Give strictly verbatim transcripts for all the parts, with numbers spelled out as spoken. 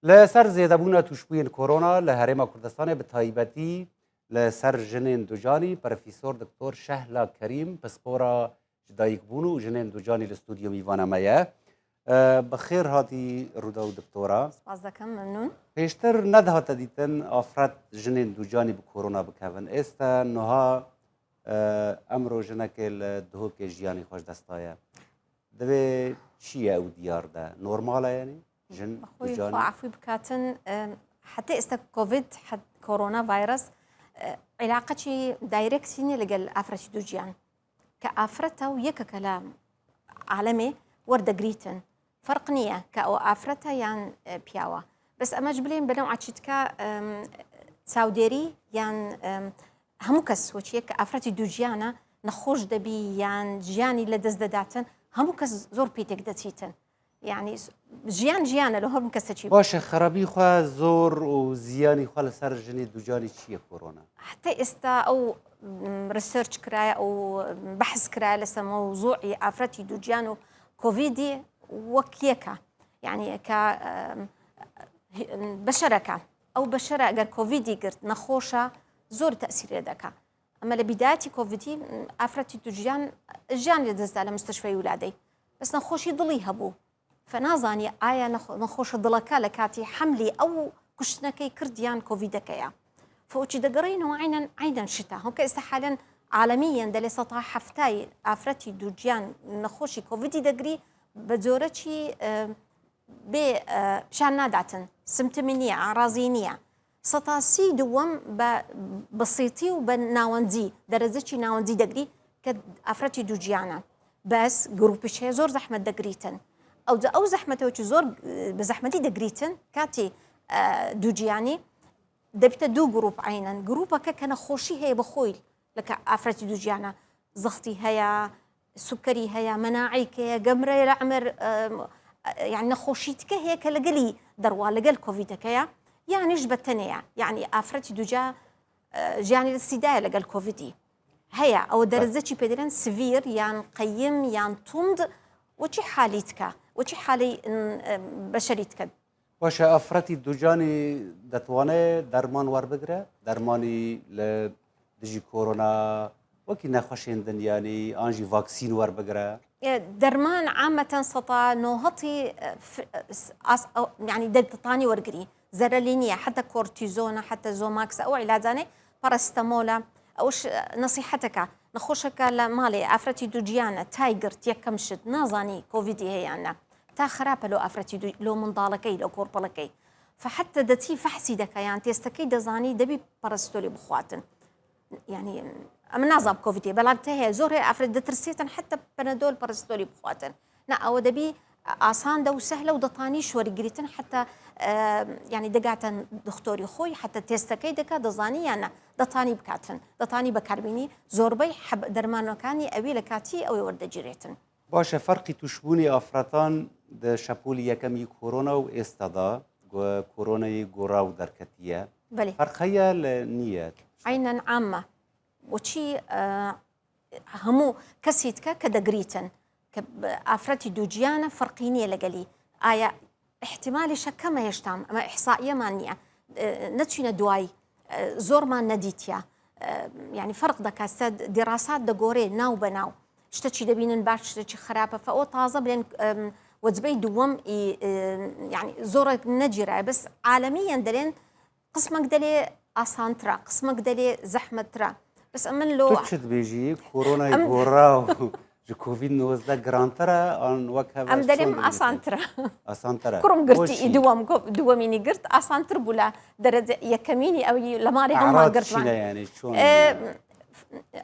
Li ser zêdebûna tûşbûyên korona li Herêma Kurdistanê, bi taybetî li ser jinên ducanî, Profesor Doktor Şehla Kerîm, pispora ji dayikbûn û jinên ducanî li stûdyo mîvana me ye. E, bi xêr hatî Rûdaw Doktora. Spas dikim, memnûn. Pêştir nedihate dîtin afret jinên ducanî bi korona bikevin. Êste niha, e, emro jinekê li Duhokê jiyanê xwe ji dest daye. Divê çi ye ew diyar de? Normal e, yanî? Jin Bi xwe ducanî? Xwe efwî bikatin, e, heta êste covid, het-, coronavirus, e, îlaqekî direct hînî li gel afretî duciyan. Ke afreta û yekeke li alemê werdegirîtin. Ferq niye ke ew afreta yan, e, piyawa. Bes ema ji bilên bi new'a çîtka, em, çawdêrî yan, em, hemû kes weçiyek ke afretî duciyana nexweş debî yan jiyanî li dest dedatin, hemû kes zor pê têk didîtin. Yanî s-, jiyan jiyan e, li hemû kes çî. Baş e, xerabî xwe, zor û ziyanî xwe li ser jinê ducanî çi ye korona? Heta êsta ew, m, research kiraye û, m, behs kiraye li ser mewzûî afretî duciyan û covidî wek yek e. Yanî ke, em, hi-, beşereke, ew beşere eger covidî girt, nexweş e, zor tesîr lê dike. Ema li bidayetî covidî, m, afretî duciyan jiyan li dest da li mustişfeyê wiladê. Bes nexweşî dilî hebû. Fe nazanî aya nexwe-, nexweşa dileke li katî hemlî ew kuştinekê kird yan covideke ya. Fe û çî digerîne û eynen, eynen şita. Hoke êsta halen alemî yên delê seta heftayê afretî duciyan nexweşî covidî digirî, bi corekî, e, bê, e, pişan nadatin. Simptomî niye, arazî niye. Seta sî dû wem bi besîtî û bi nawendî, derecekî nawendî digirî ke afretî duciyan e. Bes grûpî çê zor zehmet digirîtin. Ew di ew zehmete wekî zor, e, bi zehmetî digirîtin, katî, e, duciyanî, debîte du grûp eynen. Grûpeke ke nexweşî heye bi xwe, leke afretî duciyan e. Zextî heye, sukerî heye, menaîk heye, gemreyê li emir, e, e, yanî nexweşîtike heye ke li gelî derwa, li gel covideke ye. Yanî ji betenê ye. Yanî afretî duca, e, jiyanê li sî daye li gel covidî. Heye, ew derecekî pê dêrin sivîr yan qeyim yan tund, wekî halî dike. Wekî halê, e, beşerî dike. Baş e, afretî ducanî detwane derman werbigire? Dermanî li dijî korona, wekî nexweşên din, yanî an jî vaksîn werbigire? E, derman ameten seta nohetî, e, f-, e, s-, as-, e, yanî de-, ditanî wergirî. Zerelî niye. Heta kortîzon e, heta Zomax e, ew îlacanê, parastemol e. Ew ş-, e, nesîheteke. Nexweşeke li malê, afretî duciyan e, tay girt, yekem şit, nazanî covidî heye yan ne. Ta xerab e lo afretî du-, lo mindalekey, lo korpelekey. Fe heta detî fehsî deke yan têstekey dezanî debî parasitolê bixwatin. Yanî, em nazan covidê, belam te heye, zor heye, afret ditirsêtin, heta panadol parasitolê bixwatin. Na, ew debî asan de û sehle û detanî şwerî girîtin, heta, e, yanî digatin doktorî xwe, heta têstekey dike, dezanî yan ne, detanî bikatin, detanî bekarmînî, zorbey heb-, dermanokanî ewî li katî ew ê werdegirêtin. Baş e, ferqî tûşbûnê afretan di şepolî yekem yî korona û êsta de, ku koronayê goraw derketiye. Belê. Ferq heye li niyet? Eynen am e. Wekî, e, hemû kesî dike ke degirîtin, ke bi afretî duciyan e, ferqî niye li gelî. Aya Îhtimalê şe kem e hêşta, ema îhsaiyeman niye. E, neçûne duayî, e, zorman nedîtiye. E, yanî ferq deke se dirasat de gorê naw be naw. Tiştekî debînin baş, tiştekî xerab e. Fe o taze bilên, e, wecbey duwem î, e, yanî zorek necîraye. Bes alemî yên delên qismek delê asantir e, qismek delê zehmettir e. Bes em min lo Tu çi dibêjî? Koronayê Em gora û ji covid nozdeh girantir e, an wek hev Em e, delê çond min dibêjin? Asantir e. Asantir e. Kurum girtî Boşî. Î duwem, ko-, duwemînî girt, asantir bû la derece yekemînî ew yî li malê hema E'rad girt çi van. Ne yani? Çond E, yani?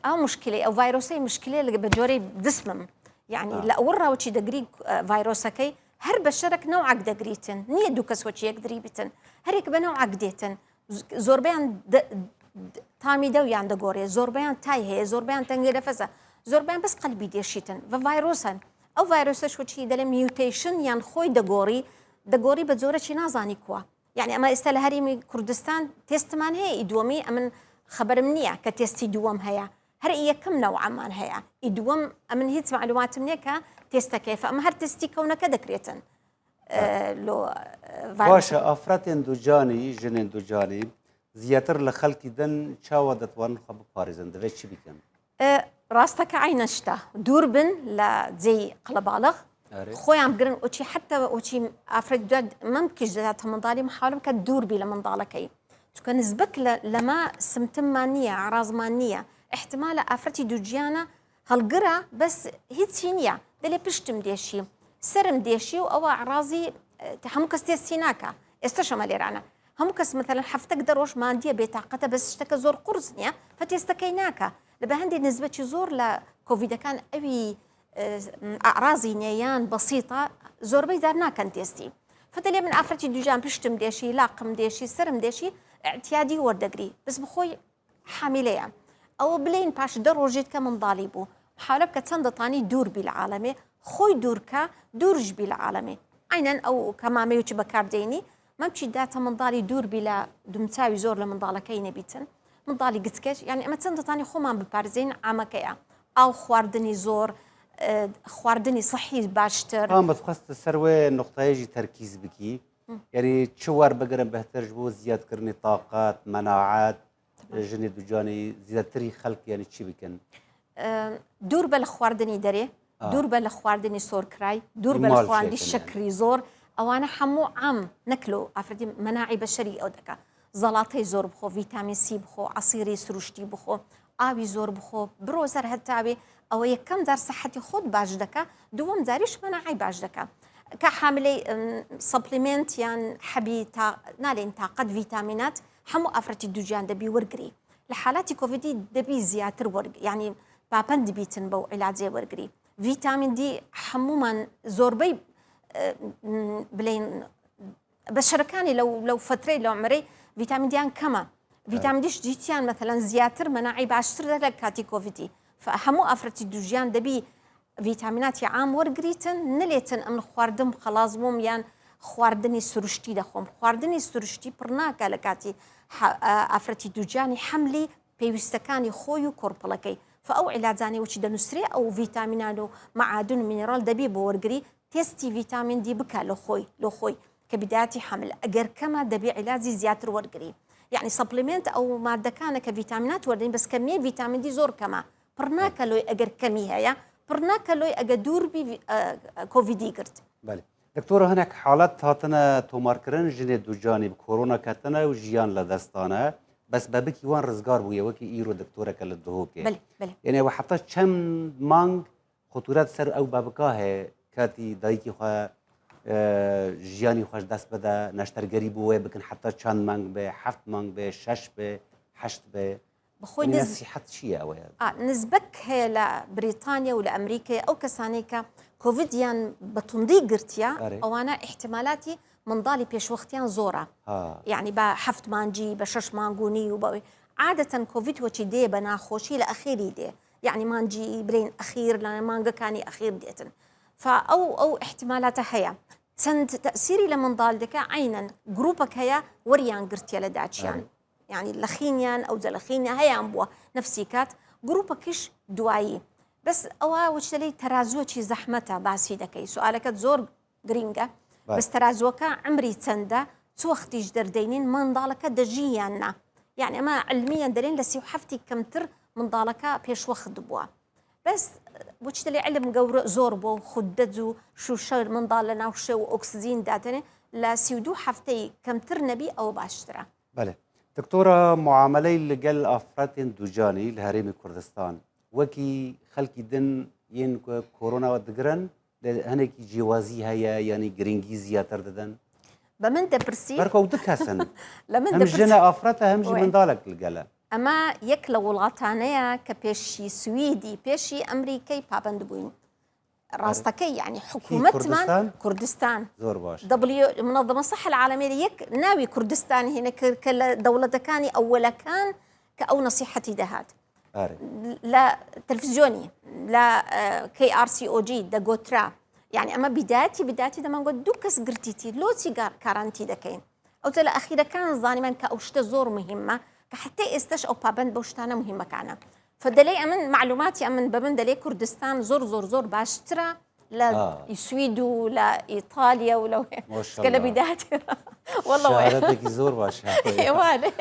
Ew muşkilê, ew vayrosê muşkilê li bi corê dismim. Yani Ha. Li ewil re wekî degirî, e, vayrosekey her beşerek new'ek degirîtin. Niye du kes wekî yek dirîbîtin? Her yek bi new'ek dêtin. Z-, zorbeyan de, de, tamî dewiyan digorê, zorbeyan tay heye, zorbeyan tengê nefes e, zorbeyan bes qelbî dêşîtin. Ve vayrosen. Ew vayrose ji wekî delê mutation yan xwe digorî, digorî bi corekî nazanî ku. Yani ema êsta li herêmî Kurdistan testiman heye, î duwemî emin xeberim niye ke testî duwem heye. Her î yekim new'eman heye. Î duwem emin hiç malumatim niye ke testeke fe. Em her testî kewneke dekirêtin. e, lo, e, Baş e, afretên ducanî, jinên ducanî ziyêtir li xelkî din çawa detwanin xwe biparêzin, divê çi bikin? E, rasteke eyne işte. Dûr bin li cêy qelebalix. Erê. Xweyan bigirin û çî heta û çî afret ducan mimkî ji date mindalî mihawle bike dûr bî li mindalekeyî. Çunke nizbek li, li me simtim me niye, eraz me niye. Îhtimale afretî duciyana hilgira bes hîç çî niye. Dilê piştim dêşî, serim dêşî û ewa erazî, e, te hemû kes têstî nake. Êsteşa me lêrane. Hemû kes, meselen, heftek de roj mandiye, bêtaqet e, bes tişteke zor qurs niye, fe têstekey nake. Li behendê nizbetî zor le Covid'ekan ewî, e, erazî ne yan besît e, zorbey car naken têstî. Fe dilê min afretî ducan piştim dêşî, laqim dêşî, serim dêşî, îtiyadî werdegirî. Bes bi xwe hamîle ye. Ew bilên paş de rojê dike mindalî bû. Mihawle bike çend tanî dûr bî li alemê. Xwe dûr ke, dûr jî bî li alemê. Aynen ew kemameyê çi bekar deynî. Mem çî date mindalî dûr bî li dumçawî zor li mindalekeyî nebîtin. Mindalî giçke, yanî eme çend tanî xweman biparêzin ameke ye. Av xwardinî zor, e, xwardinî sihî baştir. Tam ez xwest ser wê nuqteyê jî terkîz bikî. Hı. Yanî çi werbigirin bihtir ji bo ziyadkirinê taqet, menaet, jinê ducanî zêdetirî xelk yanî çi bikin? E, dûr be li xwardinî derê, A. dûr be li xwardinî sorkiray, dûr be li Mal xwardî çêkin yani. Şekrî zor. Ewana hemû am neklo afredî menaî beşerî ew deke. Zelatey zor bixwe, vîtamîn C bixwe, esîrî siruştî bixwe, awî zor bixwe, biro zer heta wê ew yekem car sihetî xwe baş deke, duwem carî ji menaî baş deke. Ka hamiley, em, supplement yan hebî ta-, nalên taqet, vîtamînat, hemû afretî ducan debî wergirî. Li halatî Covidî debî ziyadtir werg-, yanî papend dibîtin bew ilacê wergirî. Vîtamîn D hemûman zorbey, e, m, bilên beşerekanê lew, lew fetreyê lew umerê vîtamîn D'yan kem e. Evet. Vîtamîn D ji cîtiyan, meselen, ziyadtir menaî baştir de li katî Covidî. Fe hemû afretî ducan debî vîtamînatî am wergirîtin, nilêtin em li xwardin xelas bûm yan xwardinî siruştî dexwim. Xwardinî siruştî pir nake li katî ha-, e, afretî ducanî hemlî pêwîstekanî xwe û korpilekey. Fe ew îlacanê wekî denûsrê ew vîtamînan û meadin û mîneral debî bi wergirî testî vîtamîn D bike li xwe, li xwe ke bidayetî hamil. Eger kem e debî îlacî ziyadtir wergirî. Yanî supplement ew maddekane ke vîtamînat werdin, bes kemiyê vîtamîn D zor kem e. Pir nake loy eger kemî heye, pir nake loy eger dûr bî vî-, e, e, Covidî girt. Belê. Doktora, hinek halet hatine tomarkirin, jinê ducanî bi korona ketine û jiyan li dest dane. Bes bebikî wan rizgar bûye, wekî îro doktoreke li Duhokê. Belê, belê. Yanî ew heta çend mang xutûret ser ew bebika heye, katî dayikî xwe, e, jiyanî xwe ji dest bide, neştergerî bo wê bikin, heta çend mang be, heft mang be, şeş be, heşt be? Bi xwe Yanî niz-, nesîhet çi ye ew ye? A, nizbek heye li Brîtanya û li Amerîkayê ew kesanê ke Covid yan bi tundî girtiye, Erê. ewana îhtimalatî mindalî pêşwextiyan zor e. Ha. Yanî be heft mancî, be şeş mangûnî û be wê. Adeten Covid wekî dê be naxweşî li exîrî dê. Yanî mancî birên exîr, li mangekanî exîr dêtin. Fa ew, ew îhtimalate heye. Çend tesîrî li mindal dike, eynen grûpek heye weriyan girtiye li daçiyan. Erê. Yanî lexîniyan, ew de lexîniya heyan bû, nefsî kat, grûpekî ji duwayî. Bes ewa wekî te lê terazûyekî zehmet e, basî dekey. Sualeke zor girîng e. Belê. Bes terazûyeke emrî çend e, çi wextî ji derdeynîn, mandaleke dejî yan na? Yanî ema ilmiyan derên li sî û heftî kemtir mandaleke pêşwext bû. Bes wekî te lê ilim gewre zor bû, xuddet û şûşe mandal li nav şew û oksîjîn datene, li sî û du hefteyî kemtir nebî ew baştir e. Belê. Doktora, muameleyê li gel afretên ducanî li Herêmê Kurdistan, wekî xelkî din yên ku korona digirin, li hinekî cîwazî heye, yanî girîngî ziyadtir didin? Bi min depirsî. Ber ku ew du kes in. Li min Hem depirsî. jine afret e, hem jî Wê. mindalek li gel e. Ema yek li welatane ye ke pêşî Swîdî, pêşî Amerîkayê pabend bûyn. Rasteke, yanî Kî, hikûmetman Kurdistan? Kurdistan. Zor baş. W, Munazeme Sihhel Alemê de yek navî Kurdistan hîne kir ke li dewletekanî ewwelekan ke ew nesîhetî de hat. Erê. Li televîzyonî, li, e, K R C O G de gotira. Yanî ema bidayetî, bidayetî de man got du kes girtîtî, lotî gar-, karantî dekeyin. Ew te li exîrekan zanîmen ke ew şte zor muhîm e, ke hetê êsteş ew pabend bi ew ştane muhîmekane. Fe delê emin, malûmatî emin, bi min delê Kurdistan zor, zor, zor baştir e لە سوید و لە ئیتالیا و لەو سکە لە بیدات. وەڵە وەیە. شەهادەتێکی زۆر باشە. ئێوانێ.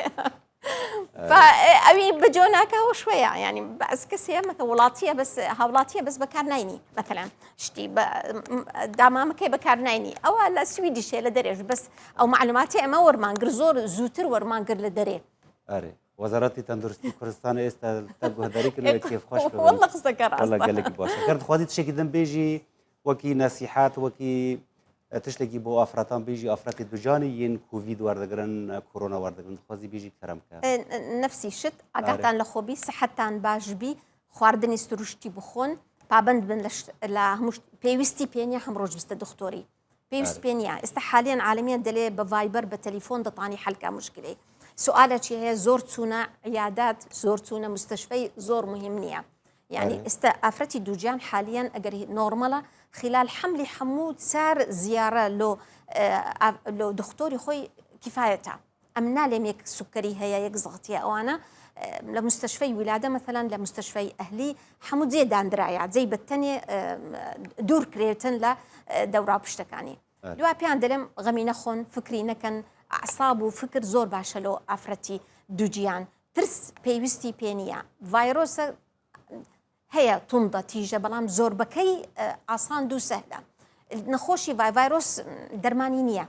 فا ئەوی بجۆ ناکە هەوە شوەیە، یعنی بەس کەسێ مەتە وڵاتیە بەس هاوڵاتیە بەس بەکار ناینی، مەتەلەن شتی بە دامامەکەی بەکار ناینی، ئەوە لە سویدیشێ لە دەرێژ بەس ئەو معلوماتی ئەمە وەرمانگر زۆر زووتر وەرمانگر لە دەرێ. ئەرێ. وەزارەتی تەندروستی کوردستان ئێستا تە گوهداری کردن، کێف خۆش ببن. وەڵە قسەکە ڕاستە. وەڵە گەلێکی باشە. کە دخوازی تشتێکی دم بێژی، وەکی نەسیحات، وەکی تشتێکی بۆ ئافرەتان بێژی، ئافرەتی دوجانی یین کوڤید وەردەگرن، کۆرۆنا وەردەگرن، دخوازی بێژی کەرەم کە. نەفسی شت ئاگاتان لە خۆبی، سەحەتان باش بی، خواردنی سروشتی بخۆن، پابند بن لە شت-، لە هەموو شت-، پێویستی پێنیە هەم ڕۆژ بستە دختۆری. پێویست پێ نییە. ئێستا حالیان عالمیان دەلێ بە ڤایبەر، بە تەلیفۆن دەتانی حەلکە مشکلەی. سوالە چی هەیە؟ زۆر چوونە عیادات، زۆر چوونە مستەشفەی، زۆر مهم نییە. یعنی ئێستا ئافرەتی دووجیان حالیان ئەگەر نۆرمەڵە، خلال حملی هەموو چار زیارە لۆ، ئە، ئا-، لۆ دختۆری خۆی کفایەتە. ئەم نالێم یەک سوکەری هەیە، یەک زەغتیە ئەوانە، ئە، لە مستەشفەی ولادە، مەسەلەن لە مستەشفەی ئەهلی، هەموو جێ داندرایە، جێی بەتەنێ، ئە، دوور کرێتن لە، ئە، دەورا پشتەکانی. دوای پێیان دەلێم غەمی نەخۆن، فکری نەکەن، ئەعساب و فکر زۆر باشە لۆ ئافرەتی دووجیان. ترس پێویستی پێ نییە. ڤایرۆسە هەیە توندە تیژە، بەڵام زۆربەکەی، ئە، ئاسان دوو سەهلە. نەخۆشی ڤای-، ڤایرۆس دەرمانی نییە.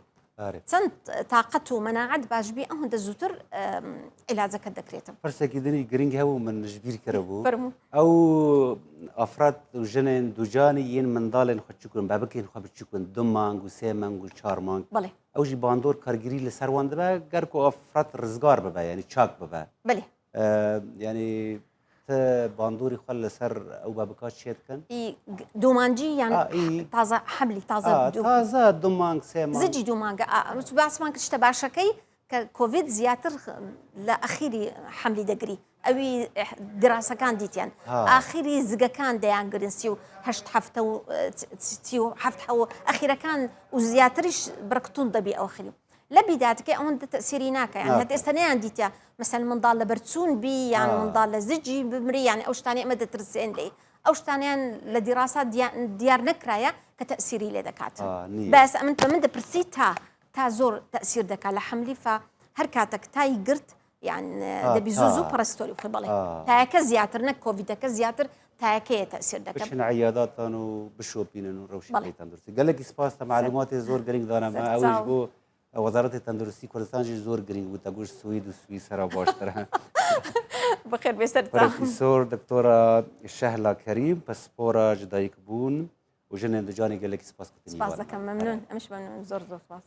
چەند تاقەت و مەناعەت باش بی، ئەو هەندە زووتر، ئەم، عیلاجەکە دەکرێتم. پرسێکی دنی گرنگ هەبوو من ji bîr kiribû. Fermû. Ew afrat û jinên ducanî yên mendalên xwe çi kun, bebikên xwe bi çi kun, du mang û sê mang û çar mang. Belê. Ew jî bandor kargirî li ser wan dibe, ger ku afrat rizgar bibe, yanî çak bibe. Belê. Ee, yanî ti bandorî xwe li ser ew bebika çê dikin? Î, g-, domancî yan taze hemlî, taze du-, taze du mang, sê mang. Zicî du mang, a, tu basman kir tişte başekey ke Covid ziyatir lê exîrî hemlî degirî. Ewî, eh, dirasekan dîtiyen. Axîrî zigekan deyan girin sî û heşt hefte û, eh, t-, t-, sî û heft hew exîrekan û ziyatirîş birqitûn debî ew xîrî. Lê bîdadikê ew hinde tesîrî nake. Yani, heta êsta neyan dîtiya. Mesela, mendal li ber çûn bî, yan mendal li zicî bimrî, yani ew ştanê eme ditirsên lê. Ew ştaneyan li dîrasa diya-, diyar nekiraya ke tesîrî lê dekat. Bes em, min dipirsî ta, ta zor tesîr deka li hemlî fe her katek tayî girt, yani, debî zû zû parasitolî xwe belê. Tayeke ziyatir, ne Covideke ziyatir, tayeke ye tesîr deke. Bişin eyadatan û bişopînin û rewşê tenduristî. Gelekî spas te, malumatê zor giring dane me. Ew ji bo Wezaretê Tenduristî Kurdistan jî zor giring bû, te got Swîd û Swîsera baştir e. Bi xêr bê ser te. Profesor Doktora Şehla Kerîm, pispora ji dayikbûn û jinên ducanê gelekî spas ku tînî. Spas dikim, memnun. Em jî memnun, zor zor spas.